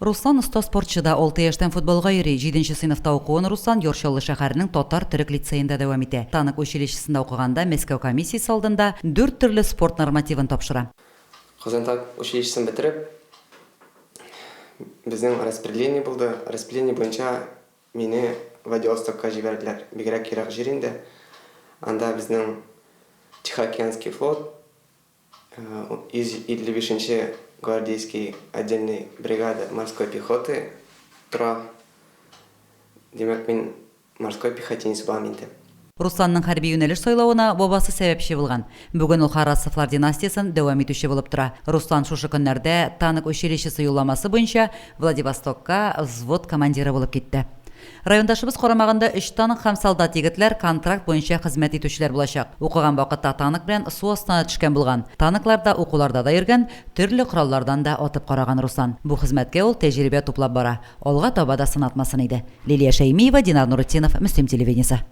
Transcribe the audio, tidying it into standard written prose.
Руслан оста спортчы да, алты яшьтән футболга йөри. Җиденче сыйныфта укуын Руслан Яр Чаллы шәһәренең татар-төрек лицеенда дәвам итә. Танк училищесында укыганда Мәскәү комиссиясе алдында дүрт төрле спорт нормативын тапшыра. Казан танк училищесын бетереп, безнең распределение булды. Распределение буенча мине Владивостокка җибәрделәр. Бигрәк ерак җир инде. Анда безнең Тихоокеанский флот, 155 нче гвардейский отдельный бригада морской пехоты тора. Димәк, мин морской пехотинец булам инде. Русланның хәрби юнәлеш сайлавына бабасы сәбәпче булган. Бүген ул Харасовлар династиясен дәвам итүче булып тора. Руслан шушы көннәрдә танк училищесы юлламасы буенча Владивостокка взвод командиры булып китте. Райондашыбыз карамагында өч танк һәм солдат егетләр контракт буенча хезмәт итүчеләр булачак. Укыган вакытта танк белән су астына да төшкән булган. Танкларда укуларда да йөргән, төрле кораллардан да атып караган Руслан. Бу хезмәткә ул тәҗрибә туплап бара. Алга таба да сынатмасын иде. Лилия Шәймиева, Динар Нуретдинов, Мөслим телевидениесе.